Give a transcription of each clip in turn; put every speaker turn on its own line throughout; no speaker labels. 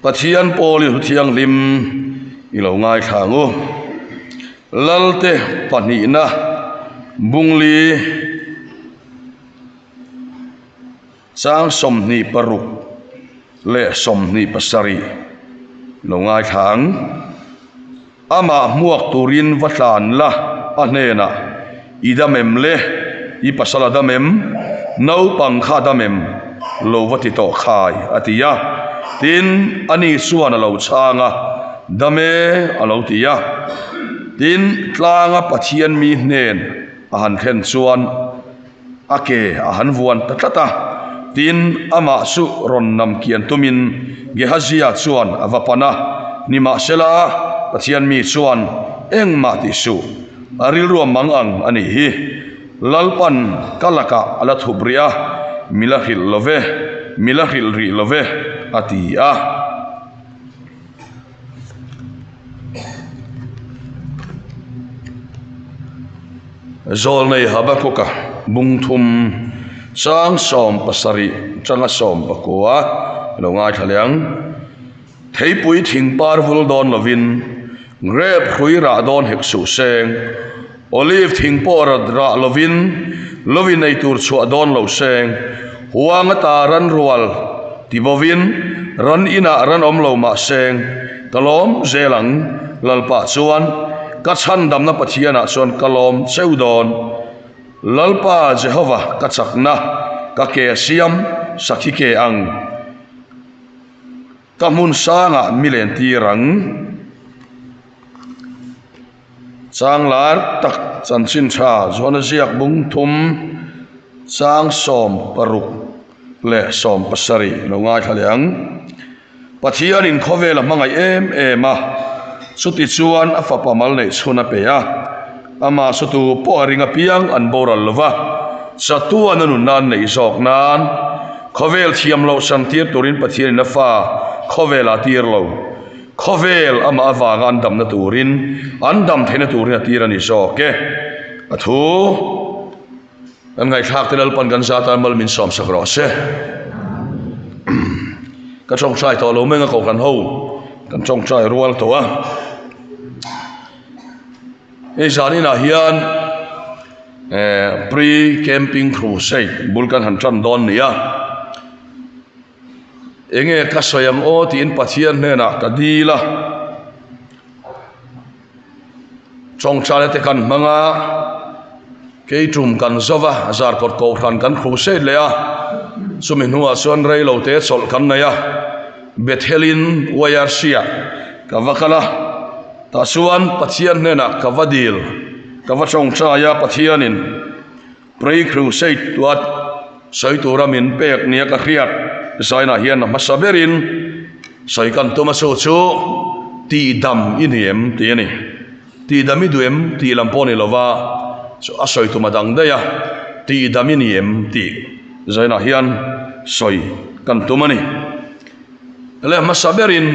Pathian Paul i hlu thianghlim i lo ngaithla ang u. Lalte pahnihna Bungli chang 26 leh 27 lo ngaithla ang. Amah hmuak turin va tlan la, a hnenah, I dam em le? I pasal a dam em? Naupang kha a dam em? Lo va ti tawh khai, a ti a. Tin, ani chuan a lo chhang a, Dam e, a lo ti a. Tin, tlanga Pathian mi hnen a han thlen chuan, A ke a han vuan ta tlat a, tin, amah chu rawn nam kian tumin Gehazia chuan a va pan a. Nimahsela, Pathian mi chuan, Engmah tih suh, a rilru a mang ang a nih hi. Lalpan ka lakah a la thup rih a, mi la hrilh lo ve, mi la hrilh rih lo ve, a ti a. Zawlnei Habakuka bung thum chang 70 tanga 19 lo ngaithla leh ang. Theipui thing par vul dawn lovin grep hrui rah dawn hek suh seng, olive thing pawh rat rah lovin lovin ei tur chhuah dawn lo seng, huang ata ran rual ti bovin ran inah ran awm lo mah seng, ka lawm zel ang, Lalpa chuan ka chhandamna Pathianah chuan ka lawm cheu dawn. Lalpa Jehova ka chakna, ka ke siam sakhi ke ang. Ka hmun sangah mi len tir ang. Chang lar tak chanchin tha Johana ziak bung thum chang 60 leh 70 lo ngaithla leh ang. Pathianin khawvel a hmangaih em em a, chuti chuan a fapa mal neih chhun a pe a, amah sutu pawh a ring apiang an boral lova, chatuan a nunna an neih zawk nan khawvel thiam loh san tir turin Pathianin a fa khawvel a tir lo. Khawvel amah avanga an damna turin, an dam theihna turin a tir a ni zawk e. A thu. Kan ngaihthlak te Lalpan kan za tan mal min sawm sak rawh se. Ka tawngtai tawh lo meng a kohhran ho kan tawngtai rual tawh a. Hei zan inah hian eh pre camping crusade bul kan han tan dawn ni a. Enge ka sawi ang aw tiin Pathian hnenah ka dil a. Tawngtaina te kan hmang a, keitum kan zo va, zarkawt kohhran kan crusade leh a, chumi hnuah chuan rei lo te chawlh kan nei a, Bethelin YRC ah ka va kal a, tah chuan Pathian hnenah ka va dil, ka va tawngtai a, Pathianin Pre Crusade tuat sawi tura min pek nia ka hriat zainah hian a hmasa berin sawi kan tum a chu chu tihdam i ni em tih a ni. Tihdam i duh em tih lam pawh ni lova chu a sawi tum a dang daih a, tihdam i ni em tih zainah hian sawi kan tum a ni. Le hmasa berin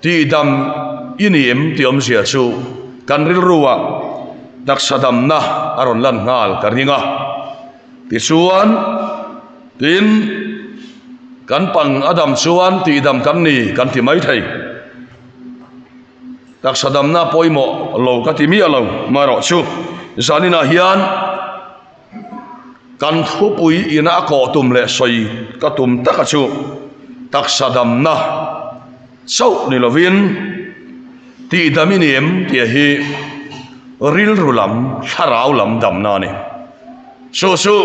tihdam i ni em tih awmzia chu kan rilruah taksa damna a rawn lan nghal ka ring a. Tichuan, tin, kan pang a dam chuan tihdam kan ni kan ti mai thei. Taksa damna pawimawh lo ka ti miah lo, marawh chu zaninah hian, Kan thupui ina a kawh tum leh sawi ka tum taka chu taksa damna chauh ni lovin tihdam i ni em tih hi rilru lam, thlarau lam damna a ni. Chu chu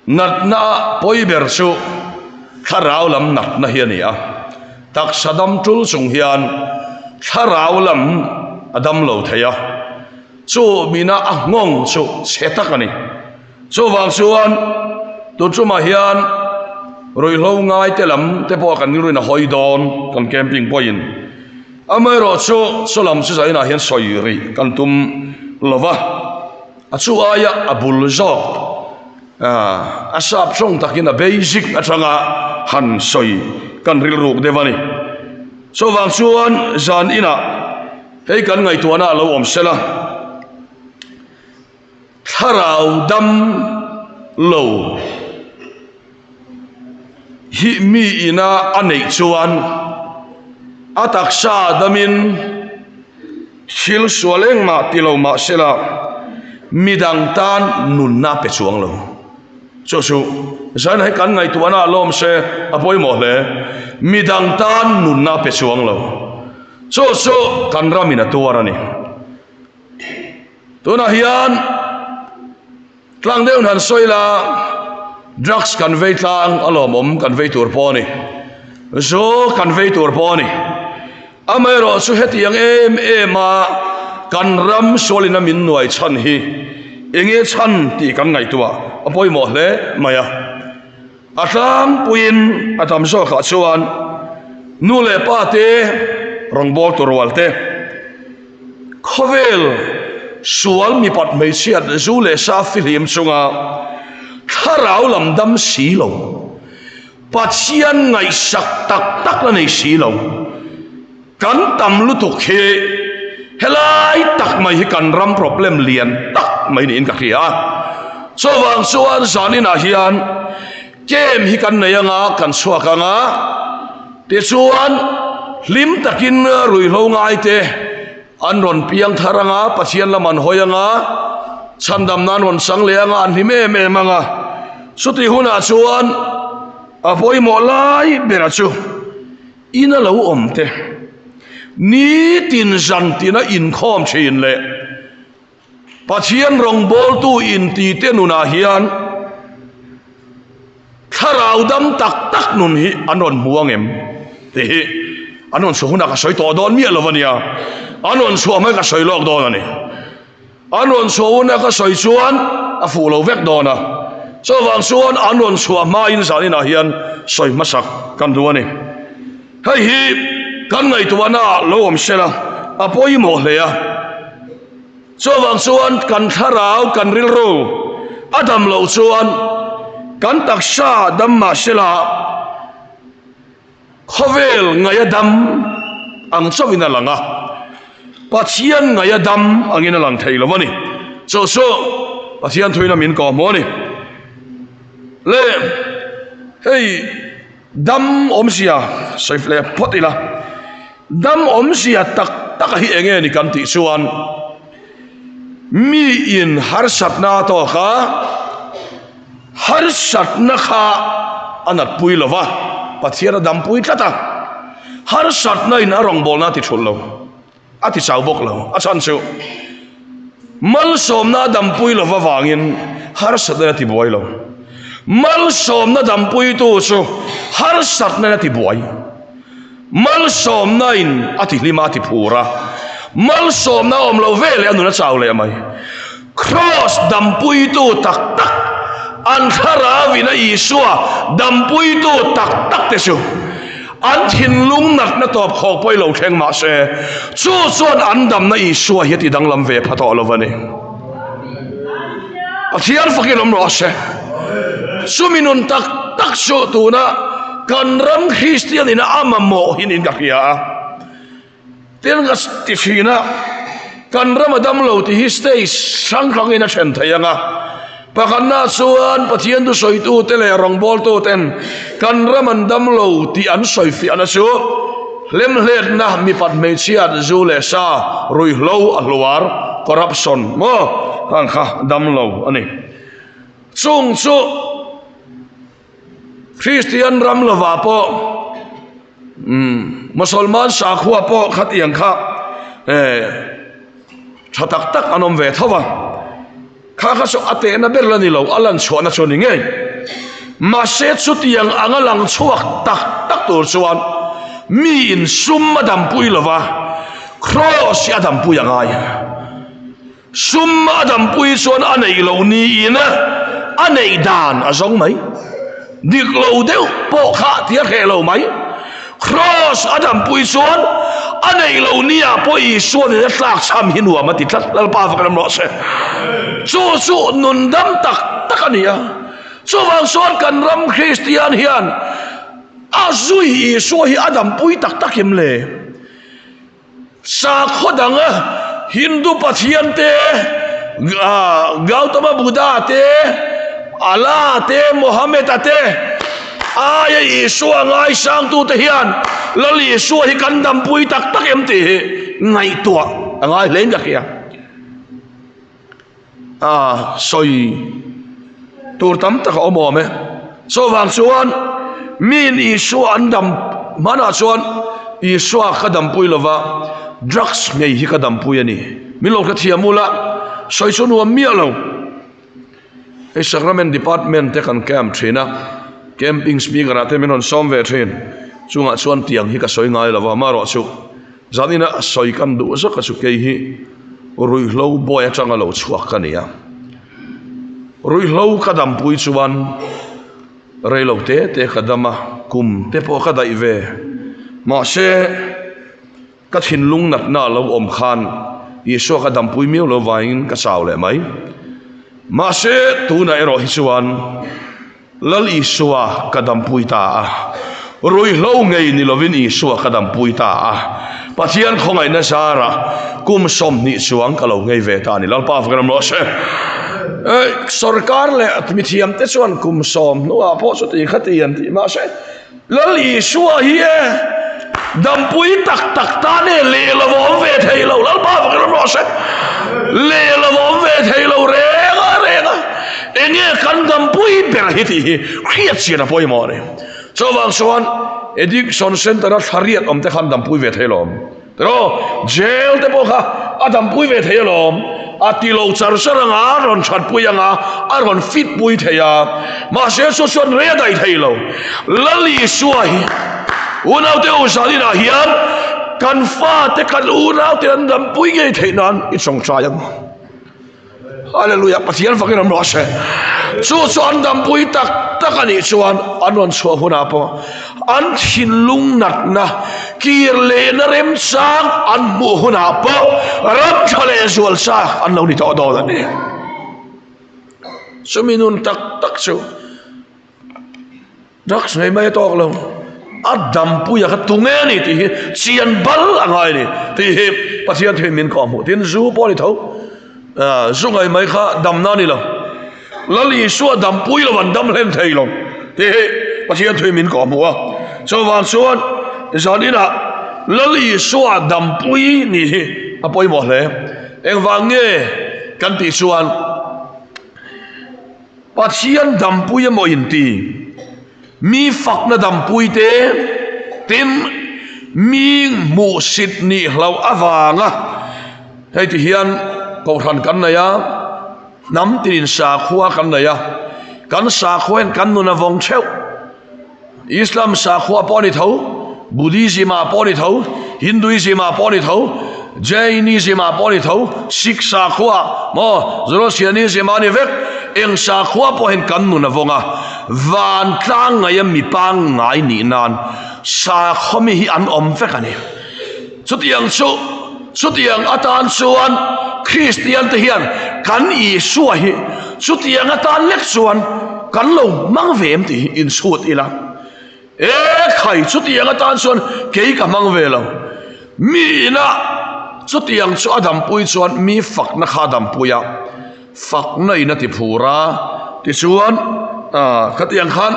natna a pawi ber chu thlarau lam natna hi a ni a. Taksa dam tul chung hian thlarau lam a dam lo thei a. Chu mina a nghawng chu chhe tak a ni. Chuvang chuan tun tumah hian ruihhlo ngai te lam te pawh kan rilruin a hawi dawn kan camping pawhin. Amaherawh chu chu lam chu zainah hian sawi rih kan tum lo va, a chu aia a bul zawk a sap tawng takin a basic atanga han sawi kan rilruk deuh a ni. Chuvang chuan zan inah Hei kan ngaihtuahna a lo awm sela, thlarau dam lo. Hi mi ina a neih chuan a taksa damin thil sual engmah ti lo mah sela midang tan nunna pe chuang lo. Chu chu zaina hi kan ngaihtuahna ah lawm se a pawimawh hle. Midang tan nunna pe chuang lo. Chu chu kan ramin a tuar a ni. Tunah hian. Tlang deuhin han sawi la, drugs kan vei tlang a lawmawm kan vei tur pawh a ni, zu kan vei tur pawh a ni. Amaherawh chu hetiang em em a kan ram sualin a min nuai chhan hi enge chhan tih kan ngaihtuah a pawimawh hle mai a. A tlangpuiin a tam zawkah chuan nu leh pa te rawngbawltu rual te, khawvel sual mipat hmeichhiat zu leh sa fihlim chunga thlarau lam dam si lo, Pathian ngaihsak tak tak la nei si lo. Kan tam lutuk hi helai tak mai hi kan ram problem lian tak mai niin ka hria a. Chuvang chuan zaninah hian camp hi kan nei anga kan chhuak anga tichuan hlim takin ruihhlo ngaite an rawn piang thar anga Pathian lam an hawi anga chhandamna an rawn chang leh anga an hlim em em anga chutih hunah chuan a pawimawh lai bera chu Ina lo awm te, nitin zantina inkhawm thin leh Pathian rawngbawltu intite nunah hian thlarau dam tak tak nun hi an rawn hmu ang em tih hi an rawn chhuah hunah ka sawi tawh dawn miah lo a nia, an rawn chhuah hmai ka sawi lawk dawn a ni. An rawn chhuah huna ka sawi chuan a fuh lo vek dawn a, chuvang chuan an rawn chhuah hmain zaninah hian sawi hmasak kan duh a ni. Hei hi kan ngaihtuahna lo awm sela a pawimawh hle a, chuvang chuan kan thlarau kan rilru a dam loh chuan kan taksa dam mah sela, Khawvel ngaia dam ang chauhin a lang a, Pathian ngaia dam angin a lang thei lo a ni. Chu chu Pathian thuina min kawhhmuh a ni. Le hei dam awmzia sawi leh phawt ila, dam awmzia tak tak hi eng nge ni kan tih chuan mi in harsatna a tawk a, Harsatna kha a natpui lo va, Pathian a dampui tlat a. Harsatna in a rawngbawlna a ti thulh lo, a ti chau bawk lo. A chhan chu malsawmna a dampui lo avangin harsatna a ti buai lo. Malsawmna dampuitu chu harsatna a ti buai. Malsawmna in a ti hlim a, a ti phur a. Malsawmna a awm lo ve leh a nun a chau leh mai. Kraws dampuitu tak tak, an thlarau in a Isua dampuitu tak tak te chu an thinlung natna tawp khawk pawh i lo thleng mah se, chu chuan an damna Isua hi a ti danglam ve pha tawh lo a ni. Pathian fakin awm rawh se. Chumi nun tak tak chu tuna kan ram Kristian ina a mamawh hin in ka hria a. Tin ka ti thin a, kan ram a dam lo tih hi stage hrang hrangin a then thei ang a. Pakhatna chuan Pathian thusawitute leh rawngbawltuten kan ram an dam lo tih an sawifiahna chu hlemhletna, mipat hmeichhiat, zu leh sa, ruihhlo a hluar, corruption, maw hang kha dam lo a ni. Chung chu Kristian ram lovah pawh Mosolman sakhua pawh khatiang kha tha tak tak an awm ve tho va. Kha kha chu a tehna ber la ni lo, a lan chhuahna chu a ni ngei. Mahse chutiang anga lang chhuak tak tak tur chuan miin sum a dampui lo va, kraws hi a dampui a ngai. Sum a dampui chuan a neih loh niin a neih dan a zawng mai. Dik lo deuh pawh kha ti a hreh lo mai. Kraws a dampui chuan a neih loh niah pawh Isuan in a tlak chham hi nuam a ti tlat. Lalpa va kan rawh se. Chu chu nun dam tak tak a ni a. Chuvang chuan kan ram Kristian hian a zui Isua hi a dampui tak tak em le? Sakhaw danga Hindu pathian te, Gautama Buddha te, Allah te, Mohammed-a te. Aia Isua ngaisangtute hian Lal Isua hi kan dampui tak tak em tih hi ngaihtuah a ngai hle in ka hria. A sawi tur tam tak a awm awm e. Chuvang chuan miin Isua an dam hmanah chuan Isua ka dampui lova drugs ngei hi ka dampui a ni. Min lo hrethiam ula sawi chu nuam miah lo. Hei Sacrament Department te kan camp thin a, camping speaker ah te min rawn sawm ve thin. Chungah chuan tiang hi ka sawi ngai lova, amaherawhchu zanina sawi kan duh zawk a chu kei hi ruihhlo bawi atanga lo chhuak ka ni a. Ruihhlo ka dampui chuan reilo te te ka dam a, kum te pawh ka daih ve. Mahse. Ka thinlung natna a lo awm khan Isua ka dampui miau lo vangin ka chau leh mai. Mahse, tunah erawh hi chuan Lal Isua ka dampui ta a, ruihhlo ngei ni lovin Isua ka dampui ta a, Pathian khawngaihna zarah kum 20 chuang ka lo ngei ve ta a ni. Lalpa fak ram rawh se. Sorkar leh mithiamte chuan kum sawm hnuah pawh chuti khati an ti mahse, Lal Isua hi e dampui tak tak tan e leh lo awm ve thei lo Lalpa fak ram rawh se leh lo awm ve thei lo reng a reng a enge kan dampui ber hi tih hi hriat chian a pawimawh a ni chuvang chuan addiction center a thlariat awm te khan dampui ve thei lo awm. Tiraw, jail te pawh kha a dampui ve thei alawm, a ti lo char char anga, a rawn thatpui anga, a rawn fit pui thei a, mahse chu chuan rei a daih thei lo. Lal Isua hi unaute u zaninah hian kan fate kan unaute an dampui ngei theih nan i tawngtai ang. Hallelujah, Pathian fakin awm rawh se. Chu chu an dampui tak tak a nih chuan an rawn chhuah hunah pawh an thinlung natna kir lehna remchang an hmuh hunah pawh ram tha leh zual chak an lo ni tawh dawn a ni. Chumi nun tak tak chu Drugs ngei mai a tawk lo. A dampuia kha tunge a ni tih hi chian bal a ngai a ni tih hi Pathian thuin min kawh hmuh. Tin, zu pawh a ni tho. Zu ngei mai kha damna a ni lo. Lal Isua dampui lo an dam hlen thei lo tih hi Pathian thuin min kawh hmuh a. Chuvang chuan zan inah Lal Isua dampui nih hi a pawimawh hle. Engvang nge kan tih chuan Pathian dampui emaw inti, mi fakna dampui te, tin, mi hmuhsit nih hlauh avanga hei ti hian kohhran kan nei a, hnam tinin sakhua kan nei a, kan sakhua hian kan nun a vawng theuh. Islam sakhua pawh a ni tho, Buddhism ah pawh a ni tho, Hinduism ah pawh a ni tho, Jainism ah pawh a ni tho, Sikh sakhua maw, Zoroastrianism ah a ni vek. Eng sakhua pawh hian kan nun a vawng a, vantlang ngaia mi pangngai nih nan sakhaw mi hi an awm vek a ni. Chutiang chu, chutiang atan chuan Kristian te hian kan Isua hi chutiang atan lek chuan kan lo hmang ve em tih hi inchhut ila. E khai, chutiang atan chuan kei ka hmang ve lo. Mi ina chutiang chu a dampui chuan mi fakna kha a dampui a. Fakna in a ti phur a, tichuan khatiang khan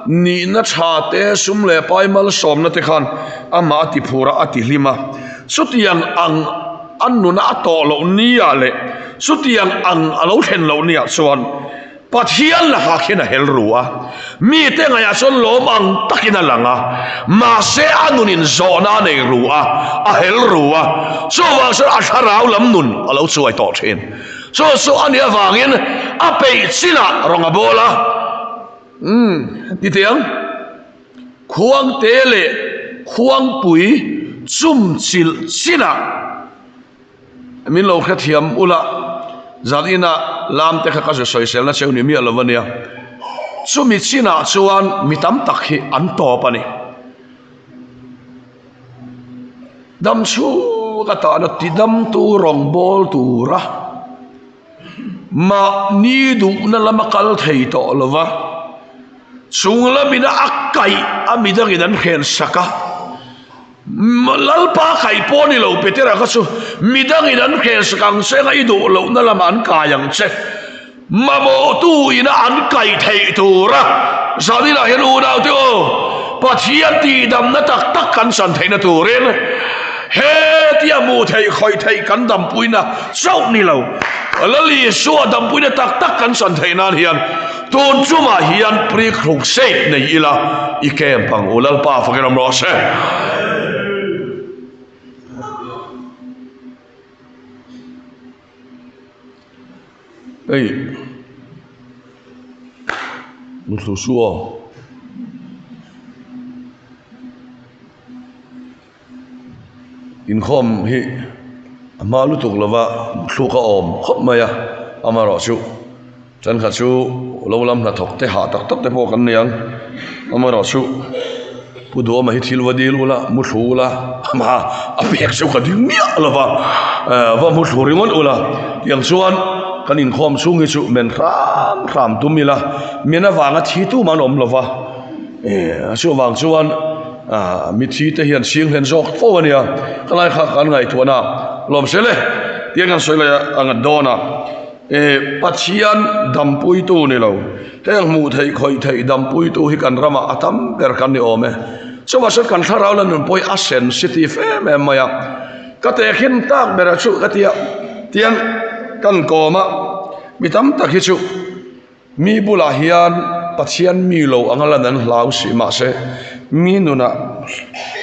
nihna tha te, sum leh pai malsawmna te khan amah a ti phur a, a ti hlim a. Chutiang ang a nuna a tawh loh niah leh chutiang ang a lo thlen loh niah chuan Pathian lakah khian a hel ru a, mite ngaihah chuan lawm ang takin a lang a, mahse a nunin zawhna a nei ru a, a hel ru a, chuvang chuan a thlarau lam nun a lo chuai tawh thin. Chu chu a nih avangin a peih chinah rawng a bawl a, Umm, ti teh ang, Khuangte leh Khuangpui chum chilh chinah min lo hrethiam ula, zan inah lam te kha ka zu sawiselna cheu ni miah lo a nia. Chumi chinah chuan mi tam tak hi an tawp a ni. Dam chhung atana tidamtu rawngbâwl tura mahni duhna lama kal thei tawh lo va, chung lamina a kaih a midangin an hrensak a, Lalpa kaih pawh ni lo Petera kha chu midangin an hrensak ang che anga i duh lohna lamah an kai ang che. Mamawhtu ina an kaih theih tura. Zaninah hian unaute u, Pathian tihdamna tak tak kan chan theihna turin hetia hmuh theih khawih theih kan dampuina chauh ni lo, Lal Isua dampuina tak tak kan chan theih nan hian tun chungah hian pre-crusade nei ila i camp ang u. Lalpa fakin awm rawh se. Hei Muthlu su aw. Inkhawm hi a hma lutuk lova thluk a awm khawp mai a, amaherawhchu thenkhat chu lo lam hnathawk te hah tak tak te pawh kan nei ang, amaherawhchu Pu Duhawma hi thil va dil ula, muthlu ula, amah a pek chu ka ding miah lova, va muthlu ringawt ula, tiang chuan kan inkhawm chhung hi chu men hram hram tum ila, men avanga thi tum an awm lova, chuvang chuan mithi te hian chhing hlen zawk fo a nia, ka lai kha kan ngaihtuahna lawm sel e, tiang kan sawi lai a ngat dawn a. E Pathian dampuitu ni lo, heng hmuh theih khawih theih dampuitu hi kan ramah a tam ber kan ni awm e. Chuvah kan thlarau la nun pawh hi a sensitive em em mai a. Ka tehkhin tak berah chu ka tia tiang kan kawm a, mi tam tak hi chu mi bulah hian Pathian mi lo anga lan an hlau si mahse mi nunah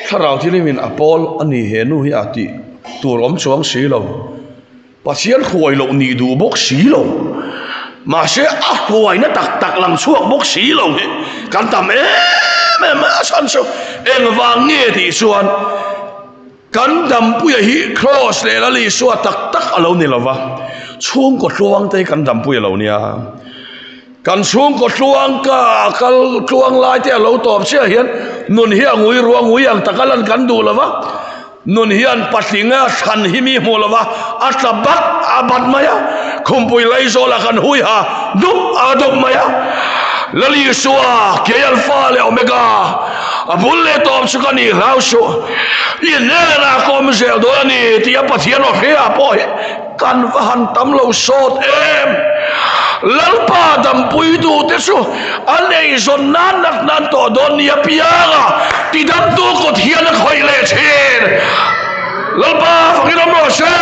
thlarau thilhimin a pawl a ni he nu hi a tih tur awm chuang si lo. Pathian hruai loh nih duh bawk si lo, mahse a hruaina tak tak lang chhuak bawk si lo hi kan tam em em a chhan chu engvang nge tih chuan kan dampuia hi Kraws leh Lal Isua tak tak a lo ni lo va, chhungkaw tluang te hi kan dampuia lo nia. Kan chhungkaw tluang ka kal tluang lai te a lo tawp chiah hian nun hi a ngui ruang ngui ang taka lan kan duh lo va. Nun hian patlinga thlan hi mi hmuh lova a tla bat a bat mai a, khumpui Laizawlah kan hui ha dup a dup mai a. Lal Isua, kei Alpha leh Omega, a bul leh tawp chu ka nih hlau suh, i hnenah ka awm zel dawn a ni tih a Pathian aw hria pawh hi kan va han tam lo sawt em! Lalpa dampuitute chu an eizawn nan nat nan tawh dawn ni apianga tidamtu kut hian a khawih leh thin. Lalpa fakin awm rawh se!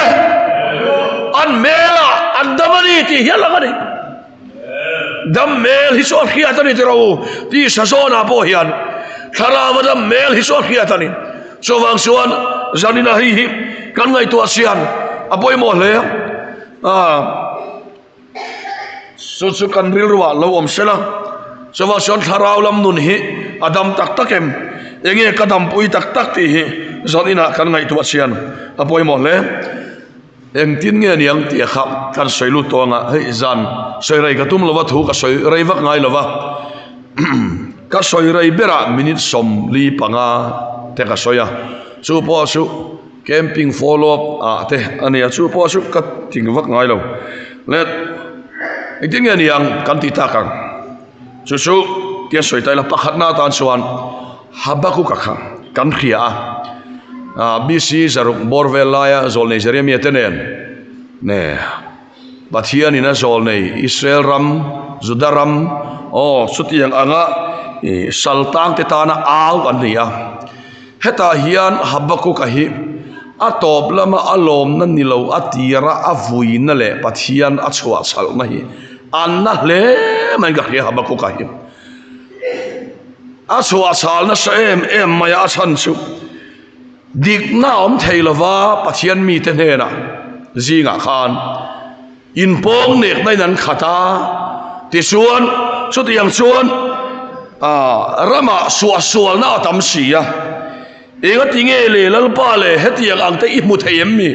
An hmelah an dam a ni tih hian lang a ni. Dam hmel hi chu a hriat a ni tiraw u? Tisa zawnah pawh hian thlarau a dam hmel hi chu a hriat a ni. Chuvang chuan zanina hei hi kan ngaihtuah chian a pawimawh hle a, chu chu kan rilruah lo awm sela. Chuvang chuan thlarau lam nun hi a dam tak tak em? Enge ka dampui tak tak tih hi zaninah kan ngaihtuah chian a pawimawh hle. Engtin nge niang tih a kha kan sawi lut tawh anga hei zan sawi rei ka tum lova thu ka sawi rei vak ngai lova ka sawi rei berah minute 45 te ka sawi a chu pawh chu camping follow up ah te a nia chu pawh chu ka ting vak ngai lo le engtin nge niang kan ti tak ang chu chu tia sawi ta ila pakhatna atan chuan Habakuka kha kan hria a, BC zaruk bawr vel laia zawlnei Jeremia te nen ne Pathianin a zawlnei Israel ram, Juda ram, aw chutiang anga sal tang te tana au an ni a. Hetah hian Habakuka hi a tawp lama a lawmna ni lo a tira a vuina leh Pathian a chhuahchhalhna hi an na hle maiin ka hria Habakuka hi. A chhuahchhal nasa em em mai a, a chhan chu dikna a awm thei lova Pathian mite hnenah zingah khan inpawng nekna in an khat a, tichuan chutiang chuan ramah suahsualna a tam si a. Engati nge le Lalpa le hetiang ang te i hmu thei em mi?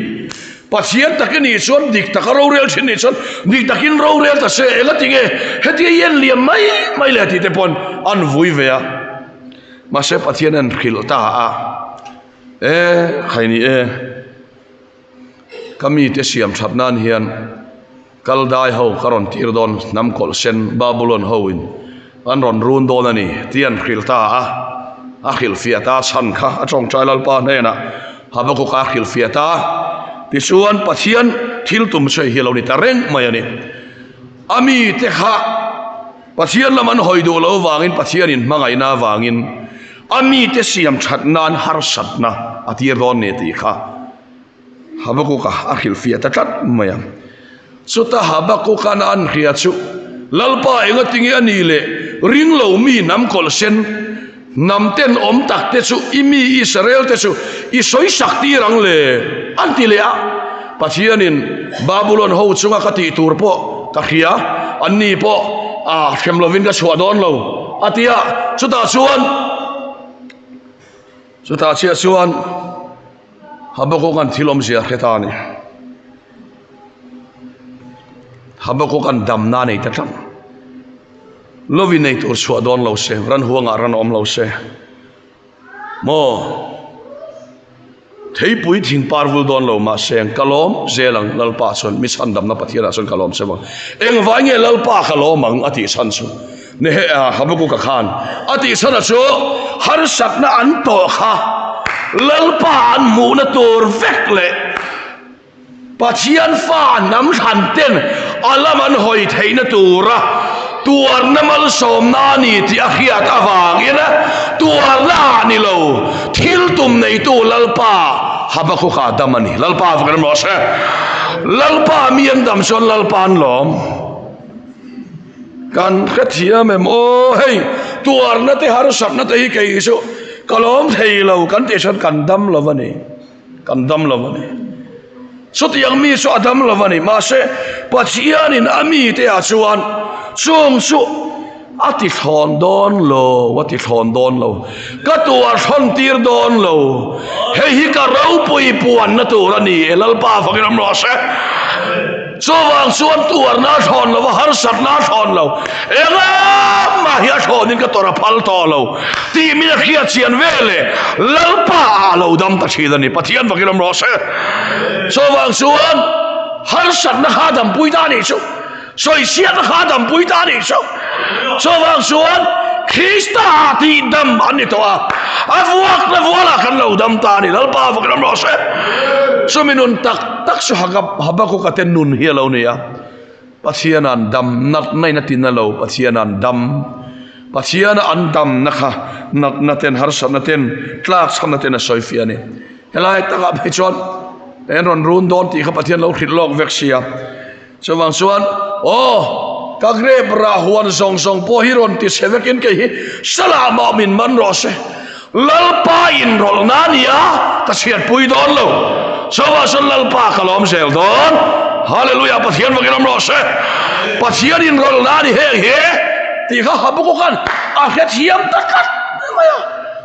Pathian tak i nih chuan dik taka rorel thin nih chuan dik takin rorel ta se engati nge hetia i en liam mai mai le tih te pawn an vui ve a. Mahse Pathian an hrilh ta a, E khai ni e, ka mite siam that nan hian Kaldai ho ka rawn tir dawn hnam kawlh sen Babulon ho in an rawn run dawn a ni tih an hrilh ta a, a hrilhfiah ta chhan kha a tawngtai Lalpa hnenah Habakuka a hrilhfiah ta tichuan Pathian thil tum chu hei hi a lo ni ta reng mai a ni. A mite kha. Pathian lam an hawi duh loh vangin Pathianin hmangaihna avangin a mite siam that nan harsatna a tir dawn ni tih kha Habakuka a hrilhfiah ta tlat mai a. Chuta Habakukan a an hria chu Lalpa engatinge a nih le ring lo mi hnam kawlh sen hnam ten awm tak te chu i mi Israel te chu i sawi sak tir ang le an ti leh a. Pathianin Babulon ho chunga ka tih tur pawh ka hria, anni pawh a hrem lovin ka chhuah dawn lo a ti a. Chutah chuan chutah chiah chuan Habakukan thil awmzia hre ta a ni. Habakukan damna a nei ta tlat. Lovi nei tur chhuah dawn lo se, ran huangah ran awm lo se. Maw? Theipui thing par vul dawn lo mahse ka lawm zel ang Lalpa chuan mi chhandamna Pathianah chuan ka lawm che vang. Engvai nge Lalpa ka lawm ang a tih chhan chu Nehe Habakuka khan a tih chhan a chu harsatna an tawh kha Lalpa an hmuhna tur vek leh Pathian fa hnam thlan ten a lam an hawi theihna tura tuarna malsawmna a ni tih a hriat avangin tuarna ah ni lo thil tum neitu Lalpa Habakuka dam a ni. Lalpa va kan rawh se. Lalpa mi an dam chuan Lalpa an lawm. Kan hrethiam em aw hei tuarna te harsatna te hi kei chu ka lawm thei lo kan tih chuan kan dam lo a ni. Kan dam lo a ni. Chutiang mi chu a dam lo a ni. Mahse, Pathianin a mite ah chuan chung chu a ti thlawn dawn lo, a ti thlawn dawn lo. Ka tuar thlawn tir dawn lo. Hei hi ka ropui puanna tur a ni e, Lalpa fakin awm rawh se. Chuvang chuan tuarna a thlawn lo a, harsatna a thlawn lo, engah hi a thlawnin ka tawrh a phal tawh lo tih min a hriat chian vel e, Lalpa ah a lo dam ta thin a ni, Pathian vakin awm rawh se. Chuvang chuan harsatna kha a dampui ta a nih chu, sawichhiatna kha a dampui ta a nih chu. Chuvang chuan Krista ah tih dam an ni tawh a, a vuakna vualah kan lo dam ta a ni, Lalpa vakin awm rawh se. Chumi nun tak. Tak chu Habakuka te nun hi a lo ni a, Pathian an dam natna in a ti na lo, Pathian an dam, Pathian a an damna kha natna ten harsatna ten tlak chhamna ten a sawi fiah a ni. Helai takah phei chuan en rawn run dawn tih kha Pathian lo hrilh lawk vek sia. Chuvang chuan aw ka grape rah huan zawng zawng pawh hi rawn ti chhe vekin kei hi salah mah min man rawh se. Lalpa inrawlhna a ni a, ka chhiatpui dawn lo. Chuvang chuan Lalpa ka lawm zel dawn. Hallelujah Pathian vakin awm rawh se. Pathian inrawlhna a ni heng hi tih kha Habakukan a hrethiam ta tlat mai a.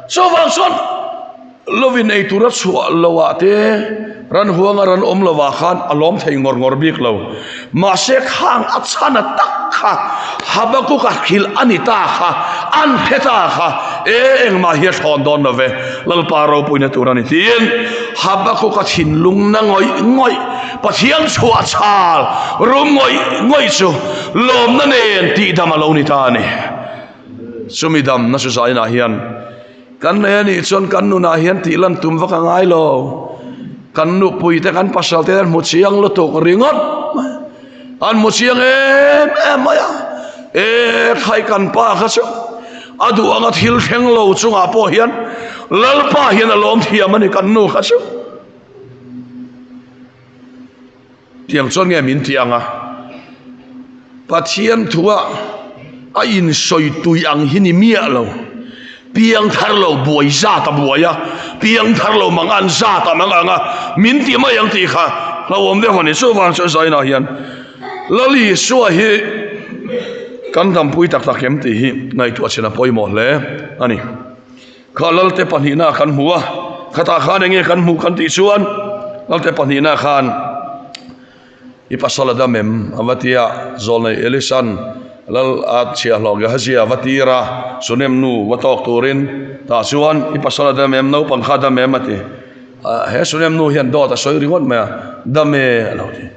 Chuvang chuan Lovin ei tura chhuah loah te, ran huanga ran awm lovah khan a lawm thei ngawr ngawr bik lo. Mahse khang a chhan a tak kha Habakuka hrilh a ni ta kha, an hre ta kha, e engmah hi a thlawn dawn lo ve, Lalpa ropuina tur a ni tiin Habakuka thinlung na ngawih ngawih, Pathian chhuah chhal rum ngawih ngawih chu lawmna nen tihdam a lo ni ta a ni. Chumi damna chu zainah hian Kan nei a nih chuan kan nunah hian tih lan tum vak a ngai lo. Kan nupui te kan pasal te an hmu chiang lutuk ringawt mai. An hmu chiang em em mai a. E khai kan pa kha chu a duh anga thil thleng lo chungah pawh hian Lalpa hian a lawm thiam a ni kan nu kha chu. Tiang chuan nge min tih ang a? Pathian thua a insawi tui ang hi ni miah lo. Piang thar lo buai zat a buai a, piang thar lo mang an zat a mang ang a, min ti mai ang tih kha hlauhawm deuh a ni. Chuvang chuan Zaina hian Lal Isua hi kan dampui tak tak em tih hi ngaihtuah chin a pawimawh hle a ni. Kha Lalte pahnihna kan hmu a, khatah khan enge kan hmuh kan tih chuan Lalte pahnihna khan i pasal a dam em a va ti a, Zawlnei Elisan Lal a chhiahhlawh Gehazi a va tir a, Sunem nu va tawk turin tah chuan i pasal a dam em, naupang kha a dam em a ti. He Sunem nu hian dawt a sawi ringawt mai a, dam e a lo ti.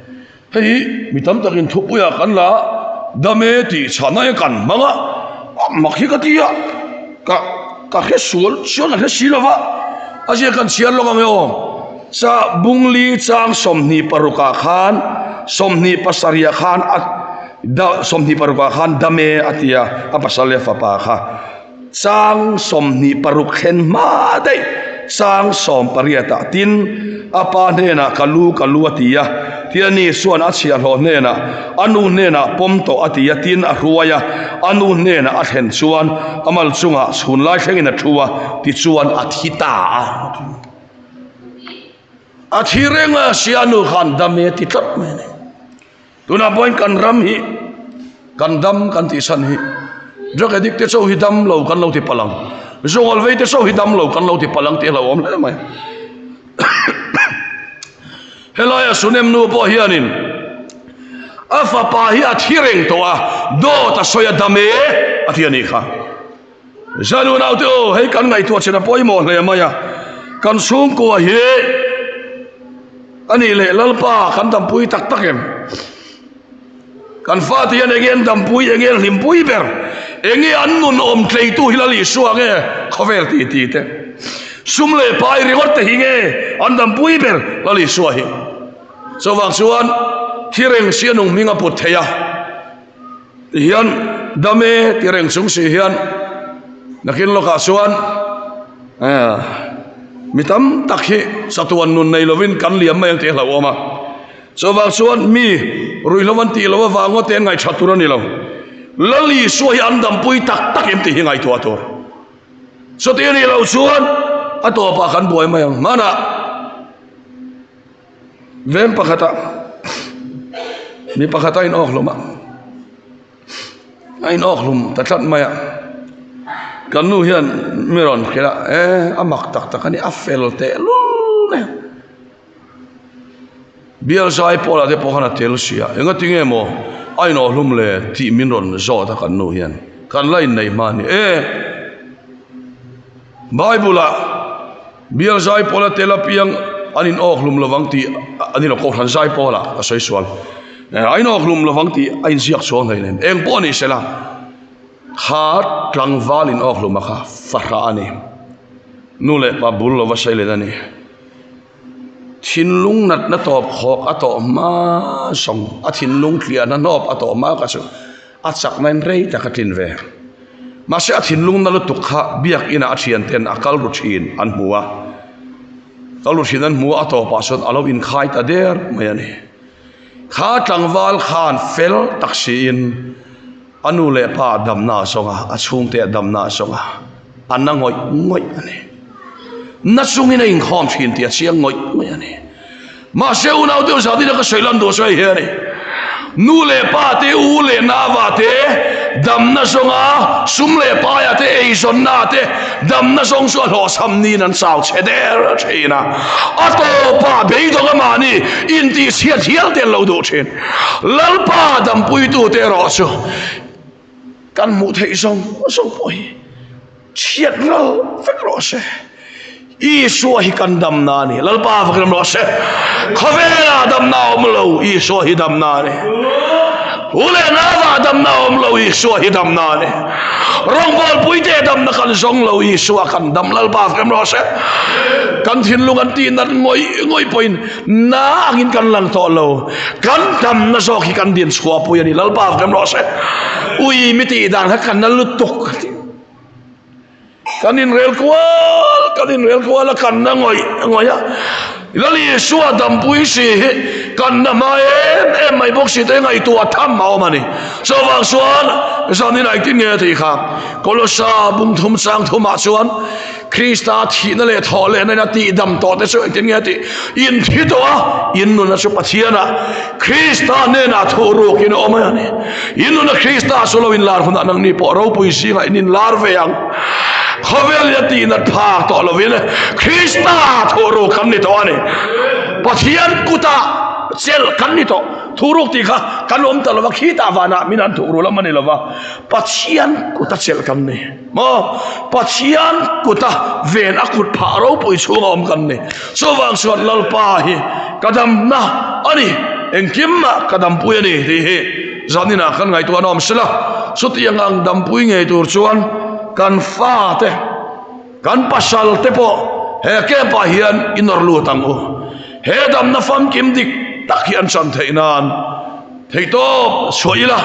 Hei hi mi tam takin thupuiah kan la dam e tih chhahna hi kan hmang a, a mak hi ka ti a, ka ka hre sual chuan ka hre si lo va, a zia kan chhiar lawk ang e aw. Cha bungli chang 26 ah khan 27 ah khan a. Da 26 ah khan dame a ti a, a pasal leh fapa kha. Chang 26 thlen hma daih chang 18 ah tin a pa hnenah ka lu ka lu a ti a, tin a ni chuan a chhiahhlawh hnenah a nu hnenah pawm tawh a ti a, tin a hruai a, a nu hnenah a thlen chuan a mal chungah chhun lai thlengin a thu a, tichuan a thi ta a. A thi reng a, sia nu khan dam e ti tlat mai a ni. Tunah pawhin kan ram hi kan dam kan tih chhan hi drug addict te chauh hi dam lo kan lo ti palh ang, zungawl vei te chauh hi dam lo kan lo ti palh ang tih a hlauhawm hle mai. Helaia Sunem nu pawh hianin a fapa hi a thi reng tawh a, dawt a sawi a dam e a ti a nih kha. Zanu naute aw, hei kan ngaihtuah chin a pawimawh hle mai a, kan chhungkua hi a nih leh Lalpa kan dampui tak tak em? Kan fate hian enge an dampui, enge an hlimpui ber, enge an nun awm tleitu hi Lal Isua nge khawvel ti ti te? Sum leh pai ringawt te hi nge an dampui ber Lal Isua hi? Chuvang chuan thi reng si a nung hming a put thei a. Ti hian dam e ti reng chung si hian nakin lawkah chuan mi tam tak hi chatuan nun nei lovin kan liam mai ang tih a hlauhawm a. Chuvang chuan mi ruihhlo an tih loh avang ngawt te an ngaihṭhat tur a ni lo. Lal Isua hi an dampui tak tak em tih hi ngaihtuah tur. Chuti a nih loh chuan a tawpah kan buai mai ang. Hmanah. Veng pakhatah mi pakhat a inawk hlum a, a inawk hlum ta tlat mai a, kan nu hian mi rawn hrilh a, e a mak tak tak a ni, a fel teh lul mai a, bial zai pawlah te pawh khan a tel si a, enga tinge maw a inawh hlum le tih min rawn zawt a kan nu hian, kan la inneih hma a ni e. Bible ah Bial zai pawla tel apiang an in awk hlum lovang tih an in kohhran zai pawlah ka sawi sual. A in awk hlum lovang tih a inziak chuang hlei nen. Eng pawh ni sela kha tlangval in awk hlum a kha fahrah a ni. Nu leh pa bul lova sawi len a ni. Thinlung natna tawp khawk a tawh hma zawng a thinlung tliahna hnawp a tawh hma kha chu A chakna in rei tak a tlin ve. Mahse a thinlung na lutuk kha biakina a thianten a kal ru thin an hmu a. Kal ru thin an hmu a, a tawpah chuan a lo inkhai ta der mai a ni. Kha tlangval khan fel tak siin a nu leh pa a damna a zawng a, a chhungte a damna a zawng a, a na ngawih ngawih a ni. Na chungin a inkhawm thin tih a chiang ngawih ngawih a ni. Mahse unau deuh zat ina ka sawi lan duh sawi hi a ni. Nu leh pa te, u leh nava te, damna zawnga sum leh paia te, eizawnna te, damna zawng chu a hlawhchham niin an chau chhe der thin a. A tawpah beidawng a mahni intihchhiat hial te an lo duh thin. Lalpa dampuitute erawh chu kan hmuh theih zawng zawng pawh hi chhiat ral vek rawh se. Isua hi kan damna a ni. Lalpa fak ram rawh se. Khawvela damna awm lo, Isua hi damna a ni. U leh nava damna awm lo, Isua hi damna a ni. Rawngbawlpuite damna kan zawng lo, Isua kan dam. Lalpa fak ram rawh se. Kan thinlung an tih nat ngawih ngawih pawhin na angin kan lang tawh lo. Kan damna zawk hi kan din chhuahpui a ni. Lalpa fak ram rawh se. Ui mi tih dan kha kan na lutuk. Kan inrel kual, kan inrel kual a, kan na ngawih ngawih a. Lal Isua dampui si hi kan na hma em em mai bawk si te ngaihtuah tham a awm a ni. Chuvang chuan zanin engtin nge a tih kha Kolosa bung thum chang thumah chuan Krista thihna leh thawh lehna in a tihdam tawh te chu engtin nge a tih? In thi tawh a, in nuna chu Pathianah Krista hnenah thuh rukin a awm a ni. In nuna Krista chu lo inlar hunah nangni pawh ropui zingah in inlar ve ang. Khawvel in a tihnat phak tawh lovin Krista thuh ruk kan ni tawh a ni. Pathian kutah chelh kan ni tawh. Thuh ruk tih kha kan awm ta lova, khitah vanah min han thuh ru lam a ni lova, Pathian kuta chelh kan ni. Maw? Pathian kuta ven a kut phah ropui chhunga awm kan ni. Chuvang chuan Lalpa hi ka damna a ni, engkimah ka dampui a ni tih hi zaninah kan ngaihtuah a awm sela. Chutiang ang dampui ngei tur chuan kan fate, kan pasal te pawh he camp ah hian i nawr lut ang u. He damna famkim dik tak hi an chan theih nan. Theihtawp chhuah ila,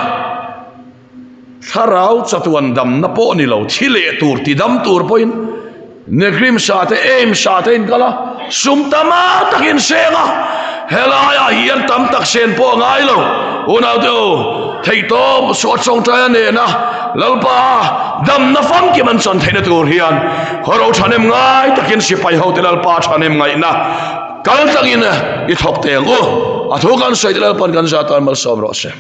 thlarau chatuan damna pawh ni lo, thi leh tur, ti dam tur pawhin Negrim sa te, Aim sa te in kal a, sum tama takin seng a, helaiah hian tam tak sen pawh a ngai lo. Unaute u, theihtawp chhuah tawngtaia nena Lalpa damna famkim an chan theihna tur hian khaw ro thahnem ngai takin sipai hote Lalpa thahnem ngaihna Kal tlangin i thawk teng u. A thu kan sawi te Lalpan kan zah tan malsawm rawh se.